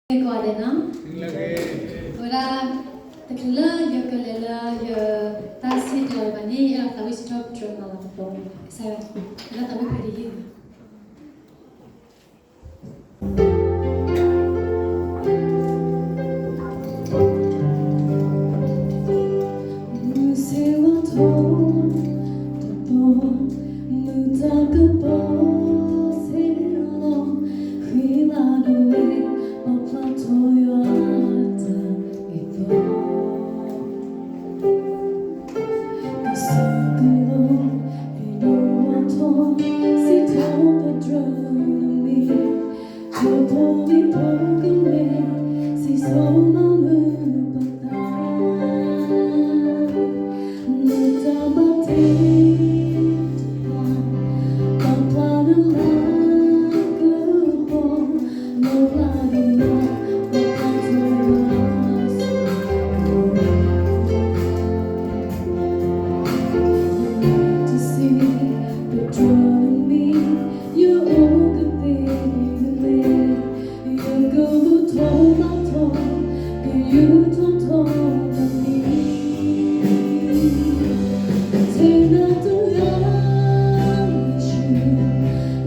ကိးဂၤဒဲးနီၤ, အဝဲဒၣ် တချုးလၢယကလဲၤလၢယတၢ်စံၣ်တဲၤတဲလီၤဘၣ်န့ၣ် ယအဲၣ်ဒိးသးဝံၣ်စံးထီၣ်ပတြၢၤမၤလၤကပီၤ ကစၢ်ယွၤ လၢသးဝံၣ်ဖဲတယံာ်ဘၣ်. မုၢ်ဆ့ၣ်လီၤထီၣ်တတီၤ, မုၢ်တၢ်ကပီၤဆ့ၣ်နီၤ, ဃံလၤဒီးဝဲ ပာ်ဖျါထီၣ်ယွၤအတၢ်ဒ်သိး ကစၢ်ကလိ ဟ့ၣ်ဒိၣ်ထီၣ် စံးထီၣ်ပတြၢၤနမံၤ, ကဖိလံၤဖိကမဲ စံးဆိမၤမုာ်ပသး, နတၢ်ဘၣ်တ့တဖၣ် ပာ်ဖျါနလၤကပီၤ လီၤဖျါဒီးနၤ ပာ်ဖျါထီၣ်ယွၤအတၢ်ဒ်သိး ယတစံး ပတြၢၤနမံၤ ယအိၣ်ကသ့ဒ်လဲၣ်, ယကဘူၣ်ထီၣ်ဘါထီၣ် ကယူးထီၣ်ထီၣ်နမံၤ, ထဲနၤတဂၤ ယ့ၣ်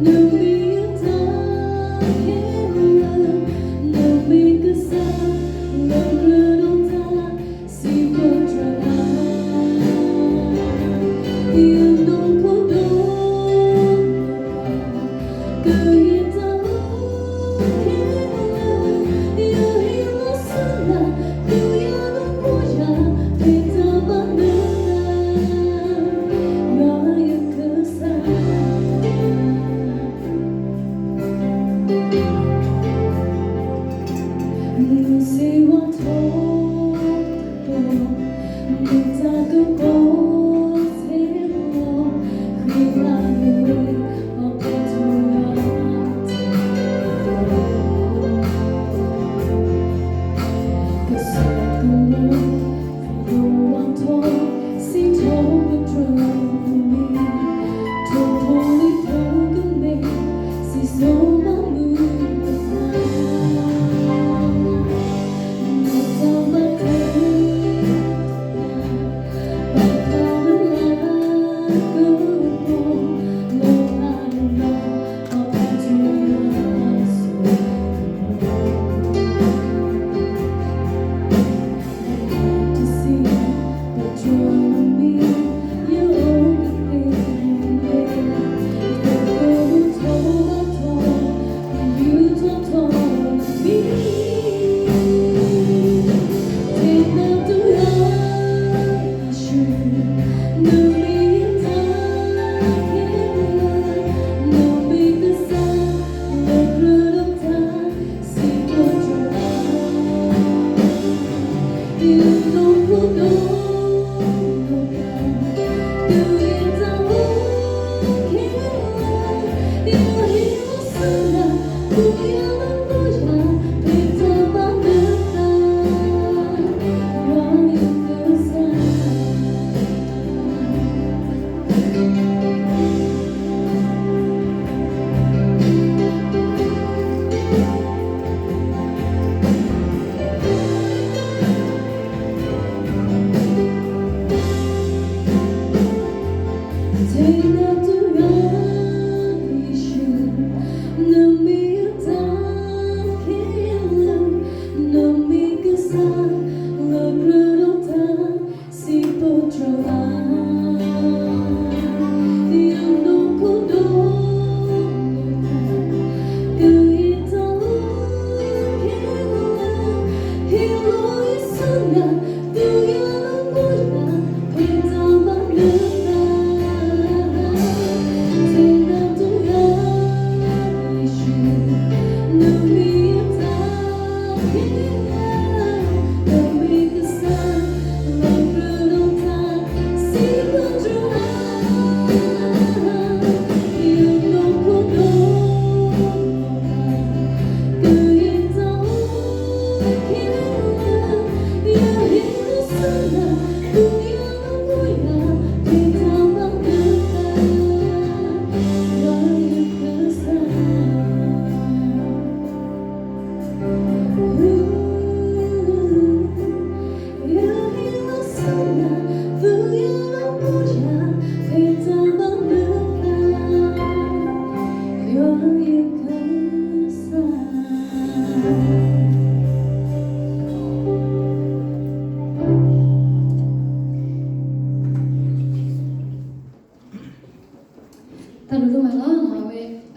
ၡူး န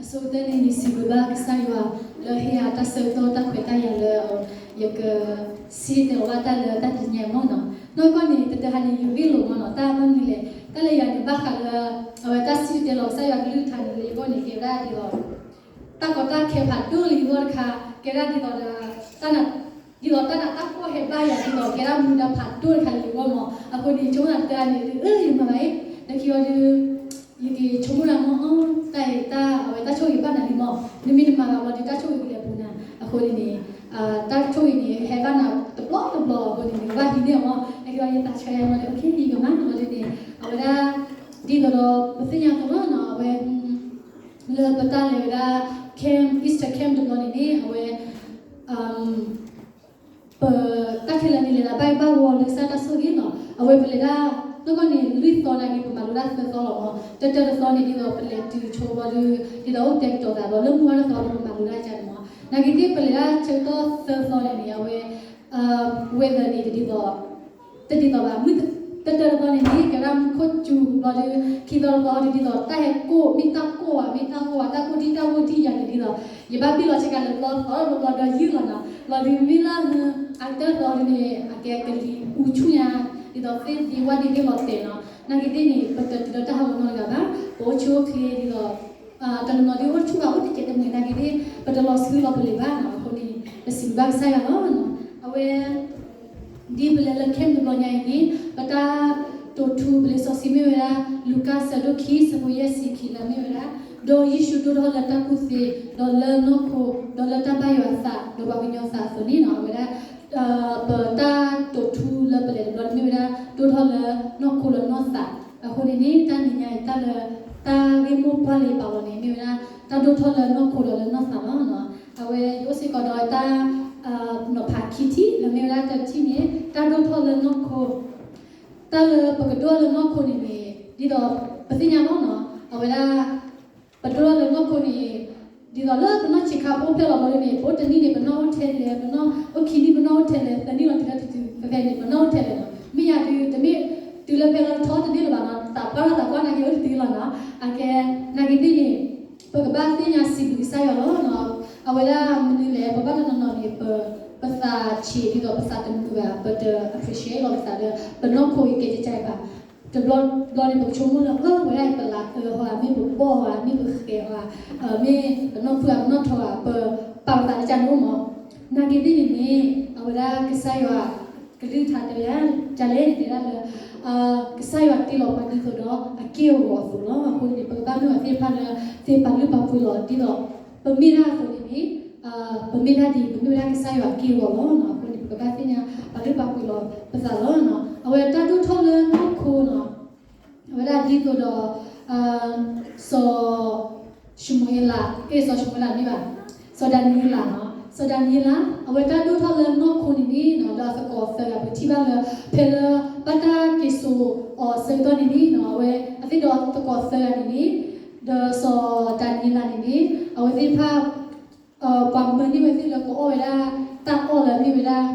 အဆိကတၢၢ်န့ၣ် ယစံးဘျုးဘၣ်ကစၢ်ယွၤ လၢဟ့ၣ်ယၤတၢ်ဆၢကတီၢ်တၢ်ခွဲးတၢ်ယာ်လၢ ယကစံၣ်တဲၤလီၤဘၣ်တၢ်လၢတၢ်တနံၤညါအံၤမ့ၢ်နီၤ. နီၢ်ကီၢ်န့ၣ် တတဟါန့ၣ် ယဂ့ၢ်လိာ်မ့ၢ်နီၤ, တၢ်ဘၣ်မနုၤလဲၣ်, တၢ်လၢယၤန့ၣ် ဘၣ်ဃးလၢ အဝဲတၢ်စံၣ်တဲၤလီၤကစၢ်ယွၤကလုၢ်ကထါန့ၣ် လၢယဂီၢ်န့ၣ် ကဲဝဲဒၣ်ဒ်သိး တၢ်ကီတၢ်ခဲဖးဒိၣ်လၢယဂီၢ်တခါ, ကဲဒၣ်ဒ်သိးဒီး ဒ်သိးတၢ်နးတၢ်ဖှီၣ်ဟဲဘၣ်ယၤဒ်သိး ကဲဒၣ်မူဒါဖးဒိၣ်တခါလၢယဂီၢ်မ့ၢ်, အဃိန့ၣ် ယဆိကမိၣ်သးတၢ်န့ၣ် အၢ ယမၤဘၣ်အံၤ, လၢခံအီၤဒုး ယက့ၤဆိကမိၣ်ဒၣ်မ့ၢ် တၢ်အံၤတၢ် အဝဲတၢ်ဆိၣ်ဂ့ၤဘၣ်နၤလံမ့ၢ်, နမ့ၢ်တမၤဘၣ်ဘျီဒုး တၢ်ဆိၣ်ဂ့ၤကလဲၤပူၤနၤ, အဃိန့ၣ်န့ၣ် တၢ်ဆိၣ်ဂ့ၤန့ၣ် ဟဲဘၣ်နၤတဘျီတဘျီအဃိန့ၣ် နကဘၣ်ဟံးန့ၢ်အီၤမ့ၢ်, လၢခံအီၤယသးဆၢယမ့ၢ် okay ယကမၤလီၤဒ်န့ၣ်, အဝဲဒၣ် ဒ်သိးဒီး ပသ့ၣ်ညါအသိးလီၤနီၤ အဝဲ လၢပတၢ်လဲၤဝဲဒၣ် camp, Easter camp တဘျီန့ၣ်န့ၣ် အဝဲ ပတၢ်ခဲလၢာ်န့ၣ် လဲၤဒၣ်ဘၣ်ဘၣ်ဝီလၢကစၢ်တၢ်ဆိၣ်ဂ့ၤနီၤ, အဝဲပလဲၤဒၣ် နီၢ်ကီၢ်န့ၣ် လွံၢ်သီနာ်က့ ပမၤလိဒၣ်သၢသီလီၤမ့ၢ်, တၢတၢတသီန့ၣ် ဒ်သိးပလဲၤတုၤဆိဘျီဒုး ဒ်သိးအိၣ်တဲာ်ကတီၤသးဘျီ လၢမုၢ်ဝါတသီဒီး ပမၤလိဒၣ်ကန့ၣ်မ့ၢ်, နာ်က့သ့ၣ်ပလဲၤဒၣ်ဆၢကတီၢ်သၢသီန့ၣ်န့ၣ် အဝဲ weather န့ၣ် တဒ်သိး တဒ်သိးဘၣ်, မုၢ်တၢတၢတသီန့ၣ်န့ၣ် ကဲဝဲဒၣ်မူခိၣ်စူၤဘျီဒုး ခံသီတသီဒုး ဒ်သိးတၢ်ဟဲကိၢ် မ့ၢ်တၢ်ကိၢ်ဘၣ် မ့ၢ်တၢ်ကိၢ်ဘၣ် တၢ်ကိၢ်ထံၣ်တၢ်ဂိၢ်ထံၣ်ယၤန့ၣ်ဒ်သိး ယဘၣ်ဘ့ၣ်လီၤဆ့ကၤလၢဘျီသီဘျီဒီးယုၢ်လီၤနီၤ, ဘျီဒုးမ့ၢ်လၢ အတၢတသီဒုးန့ၣ် အကဲကလံၤအူဆူၣ်ညါ ဒ်သိးသ့ၣ်ဒ့ဝၣ်ဒ့သ့ၣ်လီၤတဲာ်နီၤ, နာ်က့သ့ၣ်န့ၣ် ပတတုၤလၢတၢ်ဟးဂီၤနီတဂၤဘၣ်, ပအိၣ်ဆူၣ်အိၣ်ချ့ဒ်သိး တနီၤနီၤဒ်အိၣ်ဆူၣ်ဘၣ်အိၣ်တကဲးတမှဲၤနာ်က့သ့ၣ် ပတလီၤဆှုလီၤပလ့ၤဘၣ်နီၤ, အဃိန့ၣ် ပစံးဘျုးဘၣ်ကစၢ်ယွၤလီၤနီၤ, အဝဲ ဒ်ပလဲၤလၢ camp တဘျီညါအံၤန့ၣ် ပတၢ်တိာ်ထူပလံာ်စီဆှံမ့ၢ်ဝဲဒၣ် လူၤကၣ်ဆၢဒိၣ်ခံ ဆၢဖိယဲၢ်ဆံခံလၢမ့ၢ်ဝဲဒၣ်, ဒီးယ့ၣ်ၡူးဒိၣ်ထီၣ်လၢတၢ်ကူၣ်သ့, ဒီးလၢနီၢ်ခိ, ဒီးလၢတၢ်ဘၣ်ယွၤအသး ဒီးပှၤကညီသးအသိးန့ၣ်နီၤ, အဝဲဒၣ် ပတၢ်တိာ်ထူလၢပလဲၤတဘျီန့ၣ်မ့ၢ်ဝဲဒၣ် ဒိၣ်ထီၣ်လၢနီၢ်ခိလၢနီၢ်သး, အဃိန့ၣ်န့ၣ် တၢ်နံၤညါအံၤ တၢ်လၢ တၢ်ဂ့ၢ်မိၢ်ပှၢ်လၢယပာ်လီၤန့ၣ် မ့ၢ်ဝဲဒၣ် တၢ်ဒိၣ်ထီၣ်လၢနီၢ်ခိဒီးလၢနီၢ်သးလီၤ. အဝဲယအိၣ်စ့ၢ်ကီးဒီးတၢ် နီၤဖးခံထံၣ် လၢမ့ၢ်ဝဲဒၣ်တထံၣ်န့ၣ် တၢ်ဒိၣ်ထီၣ်လၢနီၢ်ခိ, တၢ်လၢပကဒိၣ်ထီၣ်လၢနီၢ်ခိန့ၣ်န့ၣ် ဒ်သိးပသ့ၣ်ညါလီၤနီၤ, အဝဲဒၣ် ပဒိၣ်ထီၣ်လၢနီၢ်ခိန့ၣ် ဒ်သိးလၢပနီၢ်ဆံးခါဖိဖျဲၣ်လီၤဘျီဒုးန့ၣ် ပအိၣ်တနံၣ်န့ၣ် ပနီၢ်အိၣ်ထဲလဲၣ်, ပနီၢ်အိၣ်ခံနံၣ် ပနီၢ်အိၣ်ထဲလဲၣ်, သၢနံၣ်လီၤတုၤလၢတတုၤ ဖဲဖဲန့ၣ် ပနီၢ်အိၣ်ထဲလဲၣ်နီၤ, မ့ၢ်ယၤဒုး တမ့ၢ်တုၤလၢဖဲလီၤထီတန့ၢ်လၢၤဘၣ်နီၤ, သးပှၢ်ထီၣ်သးပှၢ်နာ်က့အိၣ်တတုၤလီၤနီၤ, အကဲ နာ်က့သ့ၣ်န့ၣ် ပကဘၣ်သ့ၣ်ညါစံးဘျုးကစၢ်ယွၤလီၤနီၤ, အဝဲဒၣ်မနုၤလဲၣ် ပဘၣ်တနီၤနီၤန့ၣ် ပ ပသးဆံးဒ်သိးပသးတမုာ်ဘၣ်, ပတ appreciate လီၤပသးလၢ ပနီၢ်ခိအံၤကဲကဲအံၤဘၣ်, တဘျီဘျီန့ၣ် ပကဆိကမိၣ်လၢ အၢ ဝဲဒၣ်အံၤ ပလၤအၢဟီဧါ, မ့ၢ်ပဘီၣ်ဧါ, မ့ၢ်ပဃဲၤဧါ, မ့ၢ်ပနီၢ်ဖုၣ်ဧါ, ပနီၢ်ထီဧါ, ပပာ်ပသးလၢကန့ၣ်အိၣ်မး, နာ်က့သ့ၣ်န့ၣ်န့ၣ် အဝဲဒၣ်ကစၢ်ယွၤ ကလုၢ်ကထါတဲဝဲဒၣ် ဒ်လဲၣ်န့ၣ်တဲဒၣ်လၢ ကစၢ်ယွၤတ့လီၤပှၤဒ်သိးဒီးအက့ၢ်အဂီၤအသိးလီၤ. အဃိန့ၣ် ပကဘၣ်မ့ၢ်ပှၤသ့ၣ်တဖၣ်လၢ သ့ပာ်လုၢ်ပာ်ပှ့ၤလီၤ ဒ်သိး ပမ့ၢ်ဒၣ်အသိးန့ၣ်န့ၣ် ပမ့ၢ်ဒၣ်ဒ်အံၤ ပမ့ၢ်ဝဲဒၣ်ကစၢ်ယွၤအက့ၢ်အဂီၤလီၤ. အဃိန့ၣ် ပကဘၣ်သ့ၣ်ညါပာ်လုၢ်ပာ်ပှ့ၤလီၤပသးလီၤ. အဝဲတၢ်ဒိၣ်ထီၣ်လၢနီၢ်ခိနီၤ အဝဲဒၣ်ဒ်သိးဒီး စီၤၡမူၤအ့လး, အဲၣ် စီၤၡမူၤအ့လးမ့ၢ်ဘၣ်, စီၤဒၤနံးယ့လးနီၤ, စီၤဒၤနံးယ့လး အဝဲတၢ်ဒိၣ်ထီၣ်လၢနီၢ်ခိန့ၣ်န့ၣ်နီၤ ဒီးအသကိးသၢဂၤ ပထံၣ်ဘၣ်လၢ ဖဲလၢဘၣ်တၢ်က့ၤစိာ်အီၤအဆၢကတီၢ်န့ၣ်န့ၣ်နီၤ အဝဲအသ့ၣ်ဒီးသကိးသၢဂၤန့ၣ်န့ၣ် ဒီးစီၤဒၤနံးယ့လးန့ၣ်န့ၣ် အဝဲသ့ၣ်တဖၣ် ပှၤမၢန့ၢ်ဝဲသ့ၣ်လၢကအီၣ်ဝဲဒၣ်တၢ်အီၣ်လၢအမ့ၢ်ဝဲဒၣ်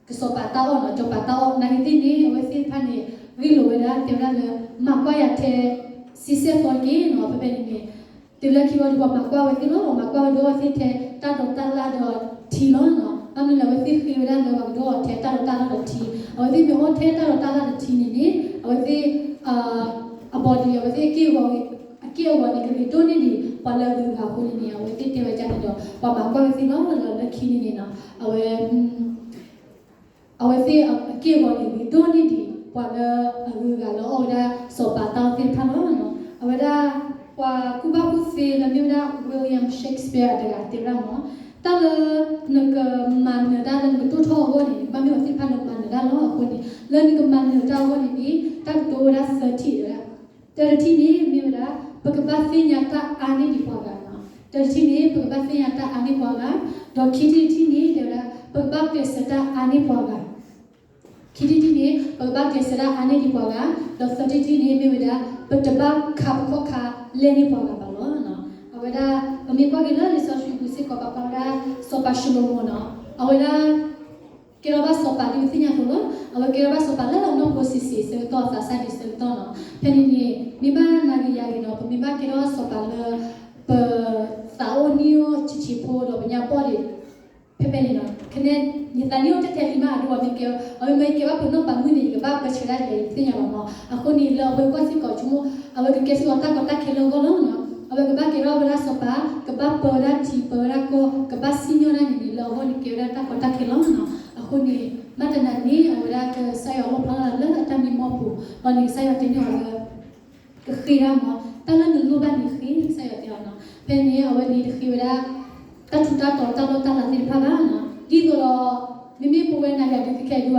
ကစီၤပၤတၢ်အီၣ်နီၤ, စီၤပၤတၢ်အီၣ် နာ်က့သ့ၣ်န့ၣ် အဝဲသ့ၣ်တဖၣ်န့ၣ် ဂ့ၢ်လိာ်ဝဲဒၣ် တဲဝဲဒၣ်လၢ မၤကွၢ်ယၤထဲ စံစဲၣ်သီတက့ၢ်နီၤ, ဖဲဖဲန့ၣ်န့ၣ် တုၤလၢခံဝံၤဒီး ပှၤမၤကွၢ်ဝဲသ့ၣ်လီၤ, မၤကွၢ်ဝဲဒီးအဝဲသ့ၣ်ထဲတၢ်ဒိးတၢ်လၣ်ဒီးထံလီၤနီၤ, ဘၣ်မနုၤလဲၣ် အဝဲသ့ၣ်ဃ့ဝဲဒၣ်လၢပှၤကဒိးအီၤထဲတၢ်ဒိးတၢ်လၣ်ဒီးထံ, အဝဲသ့ၣ်မ့ၢ်အီၣ်ထဲတၢ်ဒိးတၢ်လၣ်ဒီးထံန့ၣ်န့ၣ် အဝဲသ့ၣ် အ body အဝဲသ့ၣ်အက့ၢ်အဂီၤန့ၣ် ကဂ့ၤဒိၣ်န့ၢ်ဒံးပှၤလၢအဂုၤအဂၤအဃိန့ၣ်န့ၣ် အဝဲသ့ၣ်တဲဝဲဒ်န့ၣ်ဒီး ပှၤမၤကွၢ်ဝဲသ့ၣ်လီၤ, လၢခံန့ၣ်န့ၣ်နီၤ အဝဲ အဝဲသ့ၣ်အက့ၢ်အဂီၤန့ၣ် ဂ့ၤဒိၣ်န့ၢ်ဒံးပှၤလၢအဂုၤအဂၤလၢအီၣ်ဝဲဒၣ်စီၤပၤတၢ်အီၣ်သ့ၣ်တဖၣ်လီၤ. အဝဲဒၣ် ပှၤကူၣ်ဘၣ်ကူၣ်သ့လၢမ့ၢ်ဝဲဒၣ် William Shakespeare တဂၤတဲဝဲဒၣ်မး တၢ်လၢ နကမၤနၢၤတၢ်လၢနကတိၢ်ထီၣ်အဂီၢ်န့ၣ် နကဘၣ်မ့ၢ်ပှၤသ့ၣ်တဖၣ်လၢမၤနၢၤတၢ်လီၤ. အဃိန့ၣ် လၢနကမၤနၢၤတၢ်အဂီၢ်န့ၣ်န့ၣ် တၢ်ကတိၤဝဲဒၣ်သၢထံၣ်ဝဲဒၣ် တၢတထံၣ်န့ၣ် မ့ၢ်ဝဲဒၣ် ပကဘၣ်သ့ၣ်ညါတၢ်အါန့ၢ်ဒံးပှၤဂၤနီၤ, တၢတထံၣ်န့ၣ် ပကဘၣ်သ့ၣ်ညါတၢ်အါန့၁ံးပှၤဂၤ, ဒီးခံထံၣ်တထံၣ်န့ၣ် တဲဝဲဒၣ် ပကဘၣ်ကျဲးစၢးတၢ်အါန့ၢ်ပှၤဂၤ ခံထံၣ်တထံၣ်န့ၣ် ပကဘၣ်ကျဲးစၢးတၢ်အါန့ၢ်ဒံးပှၤဂၤ, ဒီးသၢထံၣ်တထံၣ်န့ၣ် မ့ၢ်ဝဲဒၣ် ပတဘၣ်ခးပခီၣ်ခါလဲၢ်န့ၢ်ပှၤဂၤဘၣ်လီၤ. အဝဲဒၣ် ပမ့ၢ်ကွၢ်က့ၤလၢလံာ်စီဆှံပူၤစ့ၢ်ကီး ပာ်ဖျါဝဲဒၣ် စီၤပၤၡလိၤမိၤနီၤ အဝဲဒၣ် ကဲထီၣ်ဘၣ်စီၤပၤဒ်ပသ့ၣ်ညါအသိးလီၤ. အဝဲကဲထီၣ်ဘၣ်စီၤပၤလၢအနီၢ်ဖိဆံးဆံးဆၢကတီၢ် သးစၢ်ဒံးဆၢကတီၢ်နီၤ. ဖဲန့ၣ်န့ၣ် မ့ၢ်ဘၣ်နၤဂ့ၤယၤဂ့ၤနီၤ ပမ့ၢ်ဘၣ်ကဲထီၣ်စီၤပၤလၢ ပ တၢ်န့ၣ်အိၣ်ထဲထဲလံမး အဒိ အမ့ၢ်ကဲ အဝဲမ့ၢ်ကဲဘၣ်ပှၤနီၢ်ပၤမုၣ်န့ၣ် ယကဘၣ်ပၢဆှၢဒၣ်လဲာ် ယတသ့ၣ်ညါဘၣ်မး. အဃိန့ၣ် လၢအဝဲကွၢ်စ့ၢ်ကီးဆိကမိၣ် အဝဲကကဲစ့ၢ်ကီးတၢ်ကီတၢ်ခဲလၢအဂီၢ်လီၤ. အဝဲကဘၣ်ကဲထီၣ်ဝဲဒၣ်စီၤပၤ ကဘၣ်ပၢဝဲဒၣ်ထံ ပၢဝဲဒၣ်ကီၢ် ကဘၣ်စံၣ်ညီၣ်ဒၣ်န့ၣ်န့ၣ် လၢအဂီၢ်န့ၣ်ကဲဝဲဒၣ်တၢ်ကီတၢ်ခဲလီၤ. အဃိန့ၣ် ဘၣ်တနၤန့ၣ် အဝဲဒၣ်ကစၢ်ယွၤလီၣ်ဖျါလၢအတၢ်မံမီၢ်ပူၤ ဒီးန့ၣ်ကစၢ်ယွၤတဲန့ၢ်အီၤလၢ ကဃ့ဒၣ်မး တၢ်လၢနလိၣ်ဘၣ်န့ၣ်ဃ့ ကစၢ်ယွၤတဲအီၤနီၤ. ဖဲန့ၣ် အဝဲန့ၣ်တဃ့ဝဲဒၣ် တၢ်ထူးတၢ်တီၤတၢ်လီၢ်တၢ်လၤသ့ၣ်တဖၣ်ဘၣ်နီၤ. ဒ်သိးဒီး မ့မ့ၢ်ပဝဲနၤယၤဒုးခဲခဲဒုး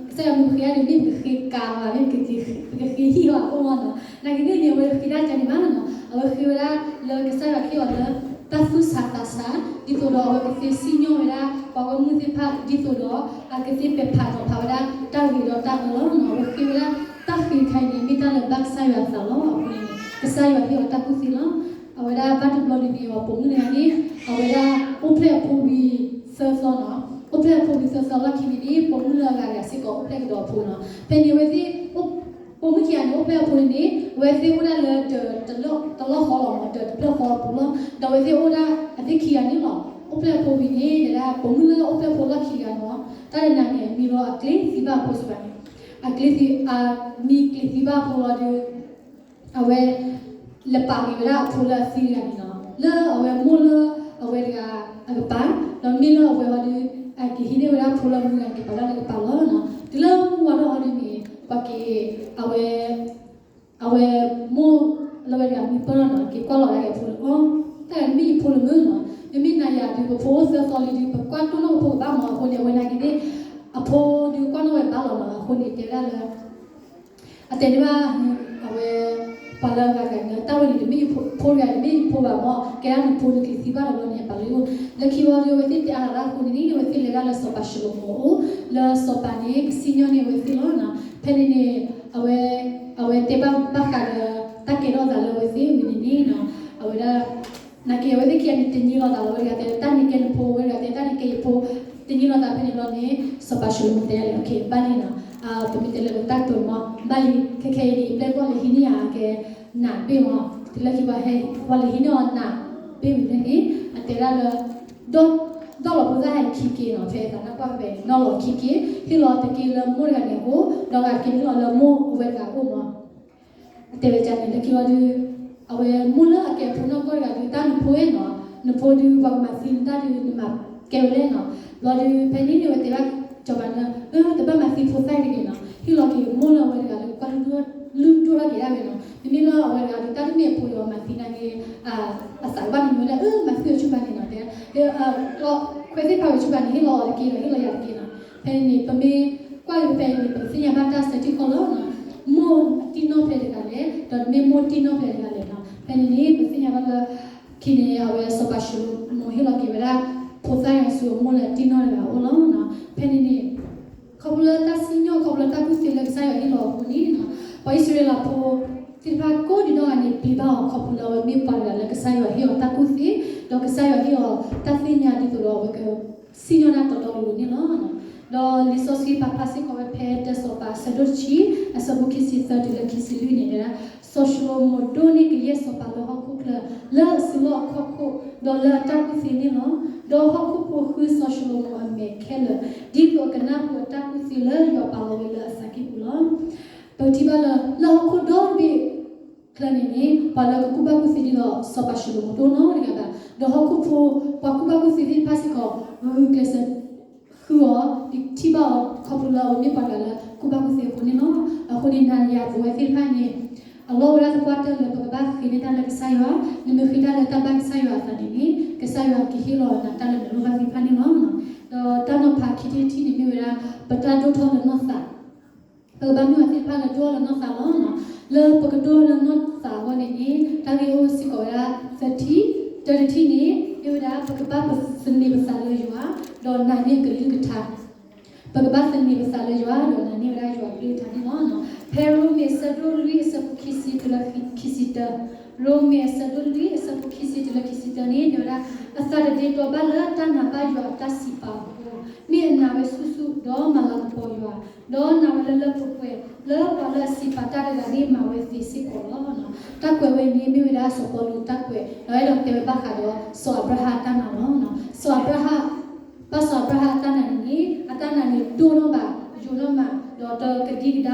ကစၢ်ယွၤမ့ၢ်ဃ့ဒၣ်ဒုး မ့ၢ်ပကဃ့ကၤဘၣ် မ့ၢ်ပကဃ့ဟံၣ်အီၤအအိၣ်မးနီၤ. နာ်က့န့ၣ်န့ၣ် အဝဲတဃ့ဒၣ်ကန့ၣ်ဘၣ်နီၤ. အဝဲဃ့ဝဲဒၣ်လၢကစၢ်ယွၤဟ့ၣ်အီၤလၢ တၢ်သူၣ်ဆးသးဆး ဒ်သိးဒီးအဝဲကသ့စံၣ်ညီၣ်ဝဲဒၣ် ပှၤဂီၢ်မုၢ်သ့ၣ်တဖၣ် ဒ်သိးဒီး အကသ့ပဲာ်ဖးနီၤဖးဝဲဒၣ် တၢ်ဂ့ၤဒီးတၢ်အၢလီၤနီၤ. အဝဲဃ့ဝဲဒၣ်တၢ်ဃ့တခါအံၤန့ၣ် မ့ၢ်တၢ်လၢဘၣ်ကစၢ်ယွၤအသးလီၤ. အဃိန့ၣ် ကစၢ်ယွၤဟ့ၣ်အီၤတၢ်ကူၣ်သ့လီၤ. အဝဲဒၣ်ဘၣ်တဘျီန့ၣ်န့ၣ် ပိာ်မုၣ်တဂၤန့ၣ် အဝဲဒၣ်အိၣ်ဖျဲၣ်အဖိဝံၤသၢသီနီၤ. အိၣ်ဖျဲၣ်အဖိဝံၤသၢသီလီၢ်ခံန့ၣ်န့ၣ် ပိာ်မုၣ်လၢအဂၤဂၤစ့ၢ်ကီးအိၣ်ဖျဲၣ်ကဒီးအဖိနီၤ. ဖဲန့ၣ်အဝဲသ့ၣ် ပိာ်မုၣ်ခံဂၤန့ၣ် အိၣ်ဖျဲၣ်အဖိန့ၣ်န့ၣ် အဝဲသ့ၣ်အိၣ်ဒၣ်လၢဒီးတလီၢ်ဃီလီၤမး ဒီးတဖျၢၣ်ဃီအပူၤလီၤ. ဒီးအဝဲသ့ၣ်အိၣ်ဒၣ်အသ့ၣ်ခံဂၤန့ၣ်လီၤ. အိၣ်ဖျဲၣ်အဖိဝံၤန့ၣ် တဲဒၣ်ပိာ်မုၣ်လၢအိၣ်ဖျဲၣ်ဖိလီၢ်ခံတဂၤန့ၣ် တၢ်တနၤန့ၣ် အမံၤလီၤအကျ့သံဘၣ်အဖိစ့ၢ်ကီးန့ၣ် အကျ့သံ အမံၤကျ့သံဘၣ်အဖိလီၤဒီး အဝဲ လဲၤပာ်က့ၤဝဲဒၣ်အဖိလၢအသံတဂၤန့ၣ်နီၤ လၢအဝဲမိၢ်လၢအဝဲတဂၤအကပၤ ဒီးမ့ၢ်လၢအဝဲဟီဒီး အကဟံးန့ၢ်ဝဲဒၣ်ဖိလၢအမူတဂၤန့ၣ် ကပာ်လၢအကပၤလီၤနီၤ. တုၤလၢမုၢ်ဝါထီၣ်ဟီဒ်န့ၣ် ပှၤက့ၤ အဝဲ အဝဲမိၢ်လၢဝဲတဂၤမံပၢၢ်ထီၣ်နီၤ က့ၤကွၢ်လီၤဒၣ်က့ၤအဖိလၢ အီ တၢ်ဂၤန့ၣ်မ့ၢ်ယဖိလၢမုၢ်နီၤ မ့မ့ၢ်နၤယၤဒုး ပဖိအိၣ်သၢသီလံဒုး ပကွၢ်တိၢ်နီၣ်ပဖိကဘၣ်မး အဃိန့ၣ် အဝဲနာ်က့ၤန့ၣ် အဖိဒုးကွၢ်နီၣ်ဝဲဘၣ်လီၤနီၤ အဃိန့ၣ် တဲဝဲဒၣ်လၢ အတဲန့ၢ်ဘၣ် အဝဲ ပှၤလၢအဂၤတဂၤန့ၣ် တၢ်ဝဲန့ၣ်တမ့ၢ်ယဖိ ဖိတဂၤတမ့ၢ်ယဖိဘၣ်မး ကဲဒၣ်နဖိနကျ့ၤသံဘၣ်ဒီးလီၤန့ၣ် ပာ်လၢအိၣ် လၢခံဝံၤဒီး အဝဲသ့ၣ်တဲအါလီၤဒၣ်အဃိန့ၣ်န့ၣ် အဝဲသ့ၣ်လဲၤဒၣ်လၢစီၤပၤၡလိၤမိၤအအိၣ် လၢစီၤပၤန့ၣ် ကစံၣ်ညီၣ်န့ၢ်အဝဲသ့ၣ်လီၤနီၤ. ဖဲန့ၣ်န့ၣ် အဝဲ အဝဲတဲဘၣ်ဘၣ်ဃးဒီး တၢ်ကဲထီၣ်သးလၢအဝဲသ့ၣ်ဝံၤန့ၣ်န့ၣ်နီၤ အဝဲဒၣ် နာ်က့ၤအဝဲသ့ၣ်ခံဂၤန့ၣ် တညီလိာ်သးလီၤ ဝဲတဂၤတဲ တၢ်န့ၣ်ကဲနဖိ ဝဲတဂၤတဲ တၢ်န့ၣ်ကဲယဖိ တညီလိာ်သးဖဲန့ၣ်ဘျီန့ၣ် စီၤပၤၡလိၤမိၤတဲဒၣ်လၢ အဘၣ်လံနီၤ ပမ့ၢ်တဲလၢတၢ်ကတိၤမး ဘၣ်လံ ခဲခဲအံၤန့ၣ် ပျဲၢ်ဘီၣ်လဲၤဟံးန့ၢ်အကဲ နးဘ့ၣ်မး တုၤလၢခံပှၤဟဲ ပှၤလဲၤဟံးန့ၢ်အီၤနးဘ့ၣ်ဝံၤန့ၣ်န့ၣ် အတဲဒၣ်လၢ ဒီၣ်လီၤဖိသၣ်ဟဲခံက့ၤနီၤ ဖဲသးနၢ်ကွၢ်ဖဲ နီၣ်လီၤခံက့ၤ ဟ့ၣ်လီၤတက့ၢ်လၢမိၢ်တဂၤန့ၣ်အအိၣ် ဒီးဂၤတက့ၢ်န့ၣ်ဟ့ၣ်လီၤလၢမိၢ်အဝဲတဂၤအအိၣ်မး အတဲဝဲဒ်န့ၣ် လၢခံဝံၤဒီး အဝဲမိၢ်လၢအကဲအဖိနီၢ်ကီၢ်တဂၤဒီး တၢ်နဖိဝဲနီၤ နဖိဒီးပှၤကမၤသံနတၢ်ဒီး နမၤကဲဝဲလဲၣ်နီၤ ဘျီဒီး ဖဲန့ၣ်န့ၣ် အဝဲတဲဘၣ်စီၤပၤလၢ အၢ တဘၣ်မၤသံဖိသၣ်တဂ့ၤနီၤ ဟ့ၣ်လီၤက့ၤမိၢ်လၢအဝဲတဂၤလၢ ကွၢ်လုၢ်ဒိၣ်ထီၣ်က့ၤဒၣ်ဝဲနီၤ မ့မ့ၢ်လၢအဝဲတဂၤဒီး တၢ်တမ့ၢ်အဖိဒီးမၤသံနာ်က့ၤ အသးကဘၣ်မနုၤလဲၣ် အၢ မၤသံအီၤဆူၣ်ဖးန့ၣ်နီၤ တဲ ခွဲးသ့ၣ်ဖးဝဲဆူၣ်ဖးန့ၣ် ဟ့ၣ်လီၤအီၤတက့ၢ်ဒီး ဟ့ၣ်လီၤယၤတက့ၢ်နီၤ ဖဲန့ၣ်န့ၣ် ပမ့ၢ်ကွၢ်က့ၤဖဲအံၤန့ၣ် ပကသ့ၣ်ညါဘၣ်တၢ်ဆၢထံၣ်ခီလီၤနီၤ မိၢ်အတံၢ်နီၣ်ဖျဲးတဂၤလဲၣ် ဒီးမ့ၢ်မိၢ်တံၢ်နီၣ်ဖျဲးတဂၤလဲၣ်နီၤ ဖဲန့ၣ်န့ၣ် ပသ့ၣ်ညါဘၣ်လၢ ခံန့ၣ် အဝဲစီၤပၤၡလိၤမိၤဟ့ၣ်လီၤက့ၤဝဲဒၣ် ဖိသၣ်ဂၤဆူအမိၢ်လၢအတံၢ်နီၣ်တဂၤအအိၣ်လီၤနီၤ ဖဲန့ၣ်န့ၣ် ခီဖျိလၢတၢ်စံၣ်ညီၣ် ခီဖျိလၢတၢ်ကူၣ်သ့လၢကစၢ်ယွၤဟ့ၣ်လီၤအဃိန့ၣ်နီၤ ပှၤအံၣ်စရ့လးဖိသ့ၣ်တဖၣ်ကိးဒံးနီၢ်ဂၤန့ၣ် ပျံၤဘၣ်အီၤခီဖျိလၢအဝဲမ့ၢ်ပှၤတဂၤလၢကစၢ်ယွၤဟ့ၣ်အီၤတၢ်ကူၣ်သ့ ဒီးကစၢ်ယွၤဟ့ၣ်အီၤတၢ်သ့ၣ်ညါဒ်သိးဒီးအဝဲက စံၣ်ညီၣ်ဒၣ်တီတီလိၤလိၤန့ၣ်လီၤ. ဒီးလံာ်စီဆှံပာ်ဖျါစ့ၢ်ကီးဝဲဖဲတၢစီၤပၤအဆၢဒိၣ်တဆံ အဆၢဖိခံဆံသၢတုၤလၢခံဆံလွံၢ်န့ၣ် တဲဒၣ် စီၤၡလိၤမိၤဒိးန့ၢ်ကယဲၢ်စီၤပၤလၢဟီၣ်ခိၣ်ချၢ လၢအစုလီၢ်အခီၣ်ခိၣ် ဒီးလၢအတၢ်ကူၣ်သ့န့ၣ်လီၤ. ဒီးဟီၣ်ခိၣ်ဖိဃုစီၤၡလိၤမိၤအမဲာ်ခဲလၢာ် ဒ်သိးအကနၢ်ဟူအတၢ်ကူၣ်သ့လၢယွၤပာ်လီၤဝဲလၢအသးကံၢ်ပူၤလီၤ. ပကထံၣ်ဘၣ်လၢ လၢဟီၣ်ခိၣ်ဒီဘ့ၣ် ချၢန့ၣ်န့ၣ် ပှၤလၢကကူၣ်ဘၣ်ကူၣ်သ့ဒ်သိးစီၤပၤၡလိၤမိၤတအိၣ်နီတဂၤဘၣ်. ဒီးဟီၣ်ခိၣ်ဖိ ပှၤကူၣ်ဘၣ်ကူၣ်သ့သ့ၣ်တဖၣ်စ့ၢ်ကီး ဂုာ်ကျဲးစၢး ဃုအီၤ ဒ်ထံၣ်ဘၣ်အီၤခီဖျိလၢအဝဲမ့ၢ်ပှၤတဂၤလၢကူၣ်ဘၣ်ကူၣ်သ့အဃိန့ၣ်လီၤ. အဃိန့ၣ် နၤယၤပဝဲသ့ၣ်တဖၣ်န့ၣ် အလီၢ်ဝဲဒၣ်သပှၢ်တၢၢ်လၢပကဘၣ်ဃ့န့ၢ်တၢ်လၢကစၢ်ယွၤ, နမ့ၢ်ဃ့တၢ်လၢတၢ်ဘၣ်ကစၢ်ယွၤအသးန့ၣ်န့ၣ် ကစၢ်ယွၤကဟ့ၣ်လီၤနၤတၢ်လၢနလိၣ်ဘၣ်သ့ၣ်တဖၣ်န့ၣ်လီၤ. ဒီးတၢ်နီၤဖးခံထံၣ်တထံၣ်န့ၣ်မ့ၢ်ဝဲဒၣ် ပတၢ်ဒိၣ်ထီၣ်လၢနီၢ်သး ပကဘၣ်မ့ၢ်အီၤသ့ၣ်တဖၣ်လၢဒိၣ်ထီၣ်လၢနီၢ်သးလီၤနီၤ. လၢပကဒိၣ်ထီၣ်လၢနီၢ်သးအဂီၢ်န့ၣ်န့ၣ် တၢ်ဂ့ၢ်အိၣ်စ့ၢ်ကီးဝဲဒၣ်သၢထံၣ်, တၢတထံၣ်န့ၣ် မ့ၢ်ဝဲဒၣ် ပကဘၣ်သန့ၤပသးလၢယွၤ, ဒီးနာ်န့ၢ်အကလုၢ်ကထါ, ပကဘၣ်သန့ၤပသးလၢယွၤ ဒီးနာ်န့ၢ်ဝဲဒၣ်ယွၤအကလုၢ်ကထါန့ၣ်လီၤ. ဖဲရိမ့ၤအဆၢဒိၣ်လွံၢ်အဆၢဖိခံဆံတုၤလၢခံဆံတၢ, ရိမ့ၤအဆၢဒိၣ်လွံၢ်အဆၢဖိခံဆံတုၤလၢခံဆံတၢန့ၣ် တဲဝဲဒၣ် အသးတဒ့ဒီဘၣ်လၢတၢ်နာ်ဘၣ်ယွၤအတၢ်စံးပာ်အဃိ, မ့ၢ်အနာ်ဝဲဆူၣ်ဆူၣ် ဒီးမၤလၤကပီၤယွၤ, ဒီးနာ်ဝဲလၢလၢပှဲၤပှဲၤ လၢပှၤလၢအစံးပာ်တၢ်တဂၤန့ၣ် မၤဝဲသ့စ့ၢ်ကီးလီၤ. တၢ်ကွဲးဝဲန့ၣ် မ့ၢ်ဝဲဒၣ်စီၤပီလူးတၢ်ကွဲး ဒီးအဲၣ်ဒိးတဲဝဲဘၣ်ဃးဒီးစီၤအၤဘြၤဟၣ်အတၢ်နာ်လီၤ. စီၤအၤဘြၤဟၣ်, ဘၣ်စီၤအၤဘြၤဟၣ်အတၢ်နာ်န့ၣ်န့ၣ် အ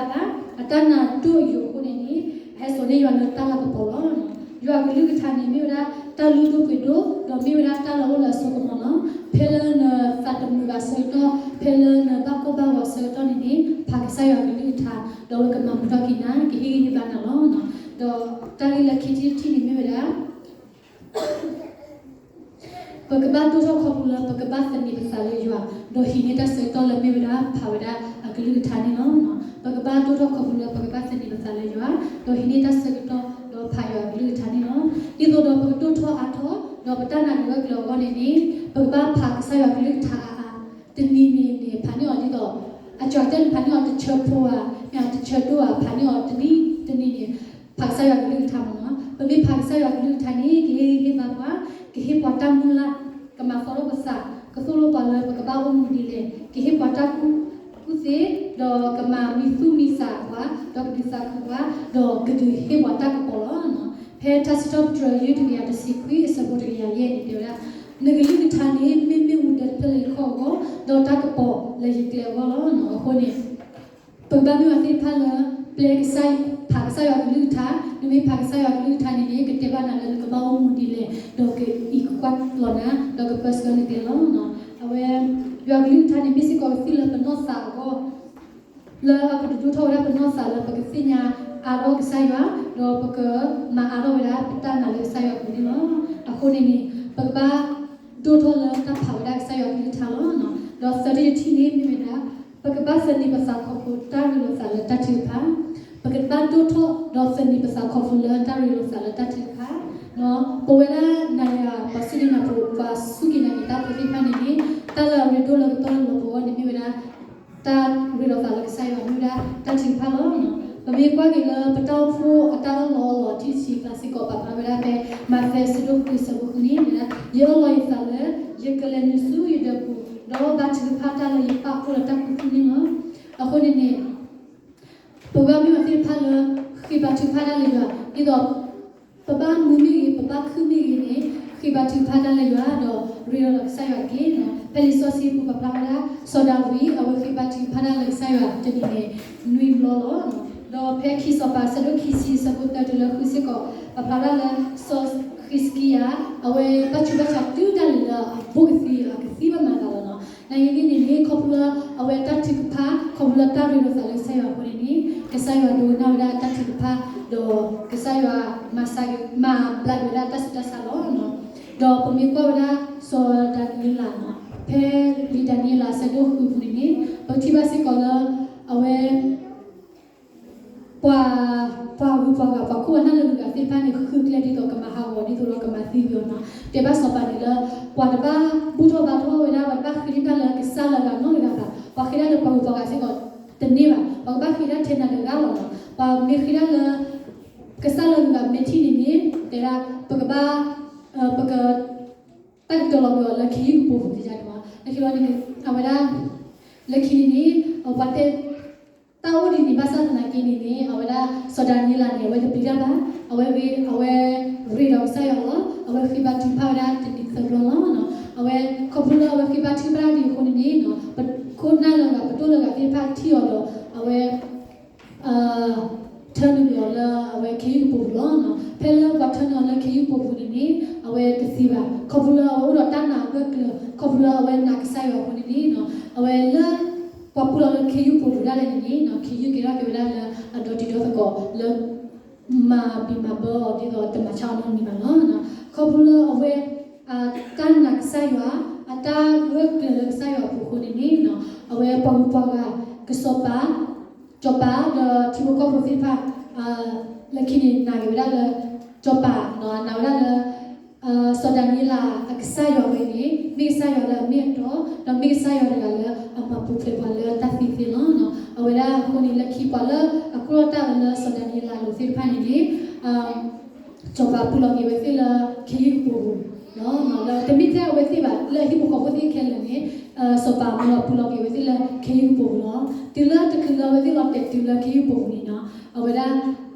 တၢ်နာ်တအိၣ်အယိာ်အဃိန့ၣ်န့ၣ် အဟဲစိာ်န့ၢ်ယွၤလၢတၢ်လၤကပီၤလီၤ. ယွၤအကလုၢ်ကထါန့ၣ် မ့ၢ်ဝဲဒၣ်တၢ်လုၢ်ဒိၣ်ပှ့ၤဒိၣ် ဒီးမ့ၢ်ဝဲဒၣ်တၢ်လၢအအိၣ်လၢအစိကမီၤလီၤ. ဖဲလၢနသးတမုာ်ဘၣ်အဆၢကတီၢ်, ဖဲလၢနဘၣ်ကိၢ်ဘၣ်ဂီၤအဆၢကတီၢ်န့ၣ်န့ၣ် ဖးကစၢ်ယွၤအကလုၢ်ကထါ, ဒီးအဝဲကမၤမုာ်ထီၣ်က့ၤနၤ, ကဟ့ၣ်ဂံၢ်ဟ့ၣ်ဘါနၤလီၤ. ဒီးတၢ်ဂ့ၢ်လၢခံထံၣ်တထံၣ်န့ၣ်မ့ၢ်ဝဲဒၣ် ပကဘၣ်ဒိၣ်ထီၣ်ခီဖျိလၢပကဘၣ်သန့ၤပသးလၢယွၤ, ဒီးဟံးန့ၢ်တၢ်ဆၢကတီၢ်လၢမ့ၢ်ဝဲဒၣ်ဖးဝဲဒၣ်အကလုၢ်ကထါန့ၣ်လီၤ. ပကဘၣ်ဒိၣ်ထီၣ်ခီဖျိလၢပကဘၣ်သန့ၤပသးလၢယွၤ, ဒီးဟံးန့ၢ်တၢ်ဆၢကတီၢ်ဒီးဖးယွၤအကလုၢ်ကထါန့ၣ်လီၤ. ဒ်သိးဒီးပကဒိၣ်ထီၣ်အါထီၣ်, ဒီးပတၢ်နာ်ကဂၢၢ်ကျၢၤအဂီၢ်န့ၣ်န့ၣ်, ပကဘၣ်ဖးကစၢ်ယွၤအကလုၢ်ကထါအါအါ, တနံၤန့ၣ်န့ၣ် ဖးန့ၢ်အီၤဒ်သိး အကၠီၤတဲန့ၣ် ဖးန့ၢ်အီၤတဆၢဖိဧါ, မ့ၢ်တဆၢဒိၣ်ဧါ, ဖးန့ၢ်အီၤတနံၤတနံၤန့ၣ် ဖးကစၢ်ယွၤကလုၢ်ကထါမ့ၢ်နီၤ. ပမ့ၢ်ဖးကစၢ်ယွၤကလုၢ်ကထါန့ၣ် ကဟ့ၣ်ဂံၢ်ဟ့ၣ်ဘါပှၤ, ကဟ့ၣ်ပှၤတၢ်မုၢ်လၢ်, ကမၤသီထီၣ်ပသး, ကသိၣ်လိပှၤလၢပကဘၣ်အိၣ်မူဒ်လဲၣ်, ကဟ့ၣ်ပှၤတၢ်ကူၣ်သ့, ဒီးကမၤမံသူၣ်မံသးပှၤ, ဒီးကဒုးသးခုပှၤ, ဒီးကဒုးဟ့ၣ်ပှၤတၢ်ကပီၤလီၤ. ဖဲထါစံးထီၣ်ပတြၢၤ ယုၢ်တကယၤတဆံခွံ အဆၢဖိတကယၤယဲၢ်န့ၣ် တဲဝဲဒၣ်, နကလုၢ်ကထါန့ၣ် မ့ၢ်မ့ၣ်အူဒၢတဖျၢၣ်လၢယခီၣ်အဂီၢ်, ဒီးတၢ်ကပီၤလၢယကျဲအဂီၢ်လီၤ. အဃိန့ၣ် ပကဘၣ်မ့ၢ်ပှၤသ့ၣ်တဖၣ်လၢ ပျဲကစၢ်, ဖးကစၢ်ယွၤကလုၢ်ကထါ, နမ့ၢ်ဖးကစၢ်ယွၤကလုၢ်ကထါန့ၣ်န့ၣ် ကတဲဘၣ်နၤလၢနကဘၣ်အိၣ်မူဒ်လဲၣ်, ဒီးကအံးကကွၢ်လီၤနၤ, ဒီးကပၢဆှၢနကျဲလီၤ. အဝဲ, ယွၤကလုၢ်ကထါန့ၣ် မ့ၢ်စ့ၢ်ကီးကသံၣ်လၢပနီၢ်သးအဂီၢ်, လၢအကဒိၣ်ထီၣ်ဝဲဒၣ်ပနီၢ်သးလၢပကသ့ၣ်ညါအါထီၣ်ကစၢ်ယွၤ, ဒီးပကမၤအါထီၣ်ဝဲဒၣ်ပတၢ်နာ်လၢကစၢ်ယွၤအပူၤန့ၣ်လီၤ. အဃိန့ၣ်န့ၣ် ပကဘၣ်ဒိၣ်ထီၣ်လၢတၢ်ဖးဝဲဒၣ်ကစၢ်ယွၤကလုၢ်ကထါလီၤ. ဒီးသၢထံၣ်တထံၣ်န့ၣ်မ့ၢ်ဝဲဒၣ်, ပကဘၣ်သန့ၤပသးခီဖျိတၢ်ရ့လိာ်သးလၢတၢ်ထုကဖၣ်, ပကဘၣ်ဒိၣ်ထီၣ်ဒီးသန့ၤပသးခီဖျိလၢတၢ်ရ့လိာ်သးလၢတၢ်ထုကဖၣ်, ပဝဲဒၣ်နၤယၤ ပှၤစူၢ်က့ၤနာ်က့ၤတၢ်ဖိသ့ၣ်တဖၣ်န့ၣ်န့ၣ်, တၢ်လၢအရ့ဒိၣ်လၢကတီၢ်လၢလီၤပဂီၢ်န့ၣ်မ့ၢ်ဝဲဒၣ် တၢ်ရ့ဒီးသးလၢကစၢ်ယွၤမ့ၢ်ဝဲဒၣ်တၢ်ထုကဖၣ်လီၤ. ပမ့ၢ်ကွၢ်က့ၤလၢပတၢ်အိၣ်ဖှိၣ်အတၢ်အၢၣ်လီၤအီလီၤထံၣ်တဆံအကျါစ့ၢ်ကီး ပာ်ဖျါဝဲဒၣ်ဖဲ မးသဲ အဆၢဒိၣ်ဃု အဆၢဖိဃုန့ၣ် ဝဲဒၣ်, ယအၢၣ်လီၤယသးလၢ ယကလဲၤနုာ်ဆူယဒၢးပူၤ, ဒီးဘါထုကဖၣ်တၢ်လၢယပၣ်ဖှိၣ်လၢတၢ်ခူသူၣ်န့ၣ်လီၤ. အဃိန့ၣ်န့ၣ် ပဘၣ်မ့ၢ်ပှၤသ့ၣ်တဖၣ်လၢ ဃ့ဘါထုကဖၣ်တၢ်လၢယွၤ, ဒ်သိး ပဘၣ်မုာ်မ့ၢ်ဂ့ၤ, ပဘၣ်ခုၣ်မ့ၢ်ဂ့ၤန့ၣ်, ဃ့ဘါထုကဖၣ်တၢ်လၢယွၤ, ဒီးရ့ဒီးကစၢ်ယွၤတက့ၢ်. ဖဲလံာ်စီဆှံပူၤပာ်ဖျါဝဲဒၣ် စီၤဒၤဝံး အဝဲဃ့ဘါထုကဖၣ်တၢ်လၢကစၢ်ယွၤတနံၤန့ၣ် နွံဘျီလီၤ. ဒီးဖဲခံစီၤပၤ အဆၢဒိၣ်ခံဆံ အဆၢဖိသၢတုၤလၢဃုစ့ၢ်ကီး ပာ်ဖျါဝဲဒၣ်လၢ စီၤဟံးစကံယၤ အဝဲဘၣ်ဆူးဘၣ်ဆါတုၤဒၣ်လဲာ်လၢအဘိၣ်ကသံ အကသံဘၣ်မၤအသးလီၤနီၤ. နာ်က့သ့ၣ်န့ၣ်န့ၣ် ခီဖျိလၢအဝဲတၢ်ထုကဖၣ်, ခီဖျိလၢတၢ်ရ့ဒီးသးလၢကစၢ်ယွၤအဃိန့ၣ်န့ၣ်, ကစၢ်ယွၤဒိကနၣ်ဝဲဒၣ်တၢ်ထုကဖၣ်, ဒီးကစၢ်ယွၤမၤစၢၤ, မၤဘျါက့ၤဝဲဒၣ်တၢ်ဆူးတၢ်ဆါလီၤ. ဒီးပမ့ၢ်ကွၢ်ဝဲဒၣ်စီၤဒၤနံးယ့လးနီၤ, ဖဲလံာ်ဒၤနံးယ့လး အဆၢဒိၣ်ဃုပူၤန့ၣ်န့ၣ်, ပထံၣ်ဘၣ်စ့ၢ်ကီးလၢ အဝဲ ပှၤ, ပှၤဂုၤပှၤဂၤ ပှၤခိၣ်ပှၤနၢ်လၢအဂုၤအဂၤသ့ၣ်တဖၣ်န့ၣ် ဃုကျဲဒ်သိးကမၤဟးဂီၤ ဒ်သိးဒီးကမၤသံကွံာ်အီၤနီၤ. တဲဘၣ်စီၤပၤန့ၣ်လၢ ပှၤတဘၣ်ဘူၣ်ထီၣ်ဘါထီၣ်ဝဲဒၣ်, ပှၤတဘၣ်ဃ့ဒၣ်လၢကစၢ်လၢအဂၤနီတဂၤဘၣ်. ပှၤဃ့ဒၣ်လၢပှၤဂုၤပှၤဂၤစ့ၢ်ကီးတန့ၢ်ဘၣ်. ပှၤကဘၣ်ဃ့ဒၣ်ထဲနၤတဂၤလီၤနီၤ. ပှၤမ့ၢ်ဃ့ဒၣ်လၢ ကစၢ်လၢအဂၤမ့ၢ်ထံၣ်န့ၣ်န့ၣ်, တဲဒၣ် ပကဘၣ်, ပက တၢ်ကတၢၢ်လီၤကွံာ်အီၤလၢခ့ယုၢ်ကပိာ်ပူၤန့ၣ်, လၢခံန့ၣ်န့ၣ် အဝဲဒၣ်, လၢခံန့ၣ်န့ၣ်, ပှၤတဲ, တၢ်အိၣ်ဒ်န့ၣ်ဘၣ်ဆၣ်သနာ်က့န့ၣ်န့ၣ်, အဝဲဒၣ်စီၤဒၤနံးယ့လးန့ၣ် အဝဲတပျံၤတၢ်ဘၣ်. အဝဲ, အဝဲရ့ဒီးကစၢ်ယွၤလီၤ. အဝဲဃ့ဘါထုကဖၣ်ဝဲဒၣ်တနံၤသၢဘျီလီၤ. အဝဲခီဖျိလၢအဝဲဃ့ဘါထုကဖၣ်ဒ်အံၤအဃိန့ၣ်န့ၣ်, ပခိၣ်နၢ်လၢအဂၤ ပဒိၣ်လၢအဂၤသ့ၣ်တဖၣ်ထံၣ်အီၤဒီး အဝဲ ထၢနုာ်ကွံာ်အီၤလၢအဝဲခ့ယုၢ်ကပိာ်ပူၤလီၤ. ဖဲလၢပှၤထၢနုာ်အီၤလၢခ့ယုၢ်ကပိာ်ပူၤန့ၣ်န့ၣ်, အဝဲတသံဘၣ်. ခီဖျိလၢအဝဲအိၣ်ဒီးတၢ်နာ်အဂၢၢ်ကျၢၤ, ခီဖျိလၢအဝဲနာ်ကစၢ်ယွၤအဃိန့ၣ်န့ၣ်, အဝဲလၢပှၤပူလီၤလၢခ့ယုၢ်ကပိာ်ပူၤဒၣ်လဲာ်န့ၣ်န့ၣ်, ခ့ယုၢ်ကဲထီၣ်က့ၤဝဲဒၣ်လၢအဒီတံၤဒီသကိးလၢ မၤဘံၣ်မၤဘၢအီၤဒ်သိးတမၤဆါအီၤနီတမံၤဘၣ်လီၤ. ခီဖျိလၢအဝဲ အတၢ်နာ်ကစၢ်ယွၤ, အတၢ်ဂၢၢ်ကျၢၤလၢကစၢ်ယွၤအပူၤအဃိန့ၣ်န့ၣ်, အဝဲပှၤဂုၤပှၤဂၤ, ကစီၤပၤ, စီၤပၤဒီးထံဖိကီၢ်ဖိသ့ၣ်တဖၣ်, လၢခံန့ၣ်နာ်က့ၤဝဲဒၣ်လၢ စီၤပၤ, နာ်ဝဲဒၣ်လၢ စီၤဒၤနံးယ့လးအကစၢ်ယွၤဝဲန့ၣ် မ့ၢ်ကစၢ်ယွၤလၢအမ့ၢ်အတီ, ဒီးမ့ၢ်ကစၢ်ယွၤတဂၤလၢအမၤပူၤဖျဲးပှၤလၢတၢ်သံသ့လီၤ. အဝဲဒၣ်အဃိန့ၣ် လၢခံပှၤလၢအကြၢးတၢ်အၢလၢစီၤဒၤနံးယ့လးအလိၤသ့ၣ်တဖၣ်န့ၣ်န့ၣ် စီၤပၤပူၤလီၤက့ၤဝဲသ့ၣ်လၢခ့ယုၢ်ကပိာ်ပူၤလီၤ. ဒီးတမ့ၢ်ထဲအဝဲသ့ၣ်ဘၣ်, လၢအဟံၣ်ဖိဃီဖိသ့ၣ်ခဲလၢာ်န့ၣ်, စီၤပၤမၤပူၤလီၤက့ၤဝဲသ့ၣ်လၢခ့ယုၢ်ကပိာ်ပူၤလီၤ. တုၤလၢတချုးလၢအဝဲသ့ၣ်လီၤတဲာ်တုၤလၢခ့ယုၢ်ကပိာ်ပူၤန့ၣ်နီၤ, အဝဲဒၣ်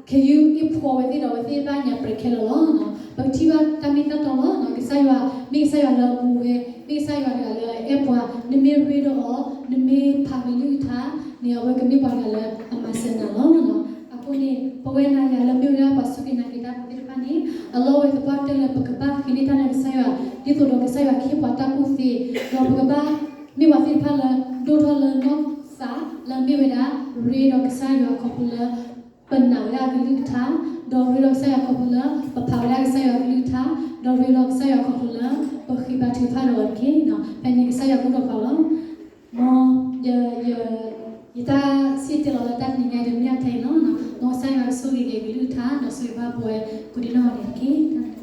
ခ့ယုၢ်အ့ၣ်ဖှီဝဲသ့ၣ်ဒီးအဝဲသ့ၣ်ဘၣ်ညါပြဲၤခဲလၢာ်လီၤ. ပကထံၣ်ဘၣ်တၢ်မ့ၢ်တၢ်တီလီၤ. ကစၢ်ယွၤ မ့ၢ်ကစၢ်ယွၤလၢအမူဝဲ, မ့ၢ်ကစၢ်ယွၤတဂၤလၢအအဲၣ်ပှၤ, နမ့ၢ်ရ့ဒီးအီၤ, နမ့ၢ်ဖးကလုၢ်ကထါန့ၣ် အဝဲကမ့ၢ်ပှၤတဂၤလၢအမၤစၢၤနၤလီၤ. အဃိန့ၣ် ပဝဲနၤယၤလၢမ့ၢ်ဝဲဒၣ်ပှၤစူၢ်က့ၤနာ်က့ၤတၢ်ဖိသ့ၣ်တဖၣ်န့ၣ် အလီၢ်ဝဲသပှၢ်တၢၢ်လၢပကဘၣ်ဃ့န့ၢ်တၢ်လၢကစၢ်ယွၤ ဒ်သိးဒီးကစၢ်ယွၤကဟ့ၣ်ပှၤတၢ်ကူၣ်သ့, ဒီးပကဘၣ်မ့ၢ်ပှၤသ့ၣ်တဖၣ်လၢ ဒိၣ်ထီၣ်လၢနီၢ်သးလၢမ့ၢ်ဝဲဒၣ် ရ့ဒီးကစၢ်ယွၤခီဖျိလၢ ပနာ်ဝဲဒၣ်ကလုၢ်ကထါ, ဒီးရ့ဒီးကစၢ်ယွၤခီဖျိလၢ ပဖးဝဲဒၣ်ကစၢ်ယွၤကလုၢ်ကထါ, ဒီးရ့ဒီးကစၢ်ယွၤခီဖျိလၢ ပဃ့ဘါထုကဖၣ်ဒီးအီၤတက့ၢ်. ဖဲန့ၣ်ကစၢ်ယွၤကအိၣ်ဒီးပှၤလီၤ. မ် ယ ယ ယတၢ်စံၣ်တဲၤလီၤလၢတၢ်တနံၤညါအံၤ တမ့ၢ်အထဲအံၤလီၤ. မ်ကစၢ်ယွၤကဆိၣ်ဂ့ၤက့ၤကလုၢ်ကထါ ဒီးဆိၣ်ဂ့ၤဘၣ်ပဝဲကိးဒံနီၢ်ဂၤဒဲးတက့ၢ်.